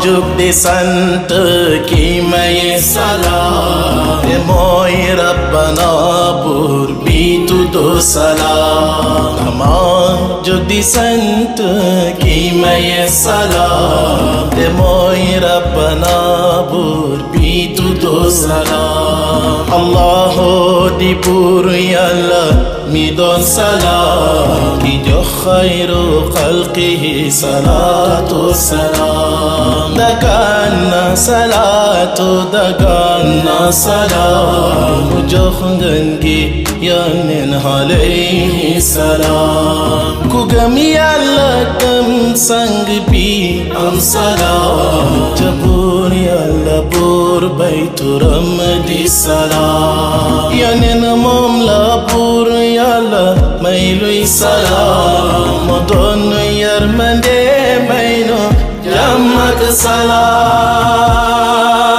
jug di sant ki maye salaam te mooy rabbana buur bi tuddu salaam dama jug di sant ki maye salaam te mooy rabbana buur bi tuddu salaam Allahu di buur Yàlla mi doon salaam ki jox xayru xalqihi salaatu salaam dagaan na salaatu dagaan na salaam mu jox ngeen gi Yonent alayhi salaam ku gëm Yàlla gëm sang bi am salaam ca buur Yàlla buur bay turam di salaam Yonent moom la buur Yàlla may luy salaam moo doon yërmande may nu jàmm ak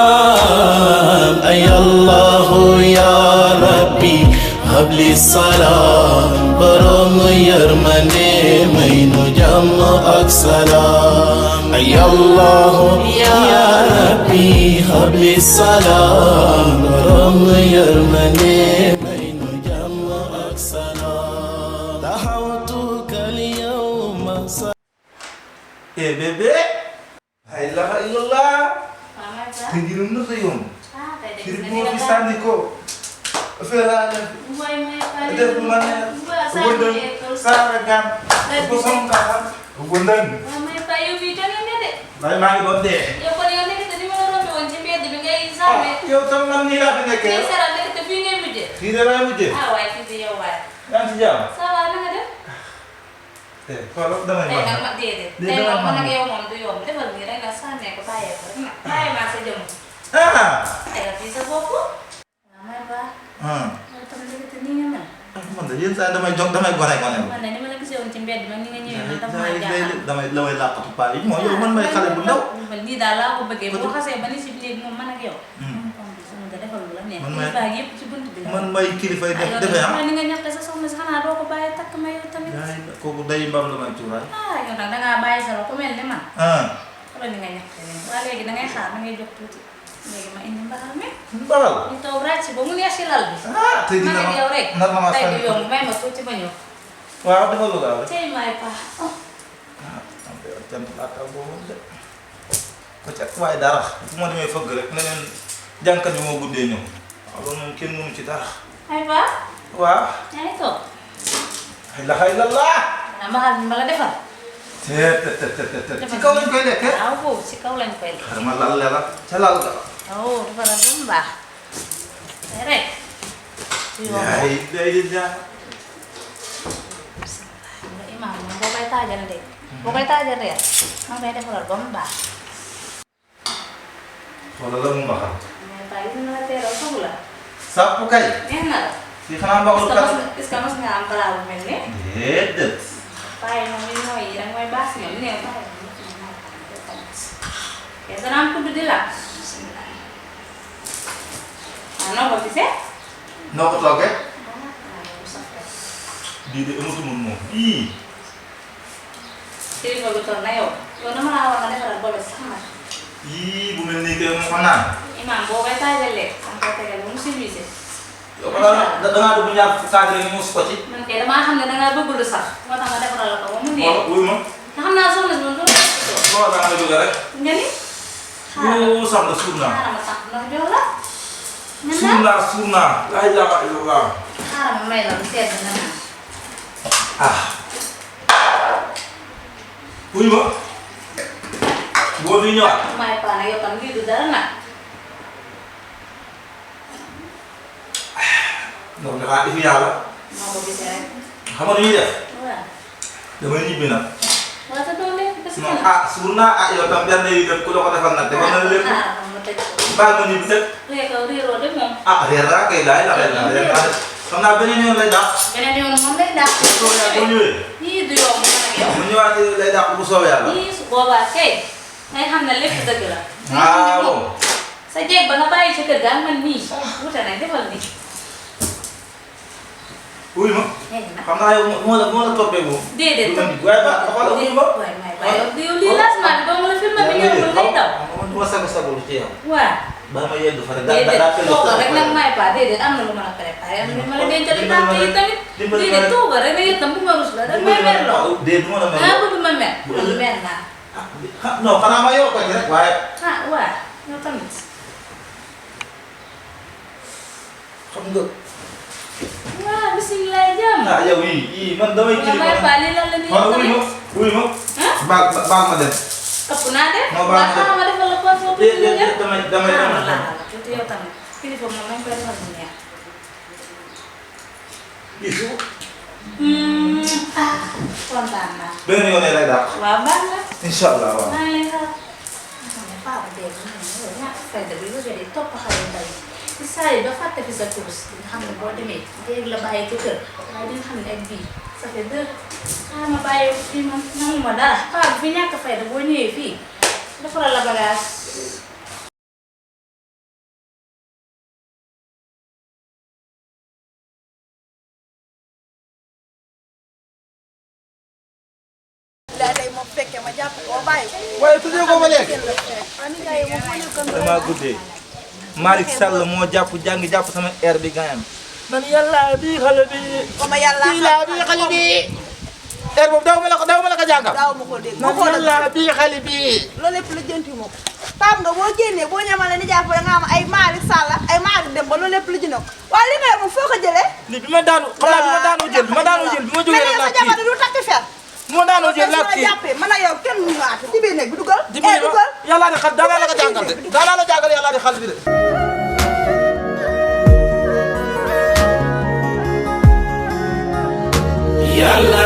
salaam ay Allahu ya Rabbi habli salaam borom yërmande may nu jàmm ak salaam ay Allahu ya Rabbi habli salaam borom yërmande bébé la ilaha illallah tengirum na sayom kirbo bisani ko fela def mana gondon saragam ko som ka gondon may tayo video ni de bay ma ngi don de yow ko yow nek te di ma rombe won ci mbedd bi ngay samé yow tam man ni la fi nekke yow sara nek te fi ngay mujjé fi de lay mujjé way fi di yow way yan ci jam ça va na nga def kalau damay wax nak ma dédé tay nak man ak yow mom du yom defal ni rek nga samé ko bayé ko rek bayé ma sa jëm ay fi sa bopp may ba tam nek te ni nga man da yeen sa damay jog damay gore ko man ni ma la gisé won ci mbedd man ni nga ñëwé man tam ma jaaxal damay laway laqatu pa yi mo yow man may xalé bu ndaw man ni da la ko bëggé bo xasse ba ni ci biir mom man ak yow nga defal lu la neex ba yépp ci buntu bi man may kilifa def defé am ni nga ñax sa soxna si xana do ko bayé tak may tamit koku day mbam la may ciuray yow nak da nga bayé sa ko melni man ko ni nga ñax wa légui da ngay xaar da ngay jox tuti légui ma indi mbaxal mi mbaxal ni taw racc ba mu neex ci lal bi tay dina man yow rek nar ma tay du yom may ma tuti ba ñew waaw defal lu gaaw tay may pa tan lata bo de ko ci way dara bu mo demé feug rek neneen jankat bi mo guddé ñew loolu mom kenn mënu ci dara ay pa waaw ay to la ilaha illallah na ma xam ma la defal ci kaw lañ koy lekk waaw foofu ci kaw lañ koy lekk xarma lal la ca lal ga dafa la bu baax rek ay day ja imam boo koy taajal de boo koy taajal reer man koy defaral ba mu baax wala la mu mbaxal mais ba gis na la teeral soxla la sàpp kay neex na la fi xanaa mbaxal kat est-ce que mas nga am balaa bu mel ne déedéet bàyyi moom li mooy yi danga mooy baax si ñoom ne bàyyi moom dana am kudd di la noo ko gisee noo ko toogee bii de amatu mun moom bii kilifa bi toll na yow dama laa war nga defaral boole sax ma yii bu mel nii kay mu xam naa imam boo koy taajalee danga koy tegal ba mu civilisé yow ko dangaa dugg ñaar cadre ni muus ko ci man kay damaa xam ne dangaa bëgg lu sax moo tax nga defaral la ko ba mu neex wuy ma nga xam naa soxna si moom doo boo da nga jóge rek nga ni bu sax na suur naa xaaral ma sax ndox jox la suur naa laa ilaha illallah xaaral ma may la lu sedd nga naan wuy ma boo fi ñëwaat may paa nag yow tam lii du dara nag donc dafa ifi yàlla moo ko gisee rek xam nga nu ñuy def waaw damay ñibbi nag waaw te doo lekk parce que non suur naa yow tam benn yi def ku la ko defal nag defal na lépp ma tëj baal ma ñibbi nag réeroo de moom reer naa kay laay la reer naa xam naa beneen yoon lay dàq beneen yoon moom lay dàq boo ñëwee yii du yomb man ak yow mu ñëwaatee lay dàq bu soobee yàlla yii su boobaa kay ngay xam ne lépp dëgg la waaw sa jeeg ba nga bàyyi ci kër ga man nii wute nañ defal ni wuy ma xam naa yow moo la toppee moom déedéet waaye ba xoolal wuy ma waaye yow lii lancement bi doo ma la filmé bi ñëw lay daw ma sago ci yow. waaw. ba ma yëndu fa rek déedéet toogal rek nag may pa déedéet am na lu ma la préparé am na ma la dencal tànk yi tamit. déedéet toogal rek nag itam bu ma rus la da may mer loo. déedéet du ma la mer ah bëgg ma mer. mer naa. non xanaa ma yor ko ci rek waaye. ah waaw yow tamit. xam nga. waaw bisimilah jàmm. ah yow yii man damay. kii may pa lii lan la nii tamit. wuy ma. baal ma dem. ëpp naa de. moo baax ma ma defal la poche boobu. déedéet damay tuuti yow tamit kilifa moom nañ koy defal mu neex. gisu. ah kontaan naa. beneen yoon lay dàq. waaw baax na. incha allah waaw. maa ngi lay xaar. xam nga paa ba dégg nga ne yow ñàkk fayda bi nga jëlee topp xale yu ndaw yi ci saa yi ba fàtte fi sa course di nga xam ne boo demee dégg la bàyyi ko kër waaye di nga xam ne ak bii ça fait deux ma bàyyi fii man nangu ma dara paa bi fi ñàkk fayda boo ñëwee fii defaral la bagage. day moom fekkee ma jàpp ko bàyyi ko. waaye tuddee ko ba léegi. damaa guddee. Malick Sall moo jàpp sama air bi gaañam. man yàlla bii xale bi. comme yàlla bii xale bi. air boobu daaw ma la ko jàngal. daaw ma ko dégg. man yàlla bii xale bi. loolu lépp la jënti ma ko. Pape nga boo génnee boo ñamale ni jàpp nga am ay Malick Sall ay Malick Demba loolu lépp la jënd ko waaye li nga yor moom foo ko jëlee. lii bi ma daanu xam naa bi ma daanoo jël bi ma jógee rek laa kii. du takk fer. bi ma daanoo jël laa kii. jàppee man ak yow kenn mu waat ci biir néeg bi dugal. dugal yàlla di xal daanaa la ko jàngal de daanaa la jàngal yàlla di xal bi de. Yàlla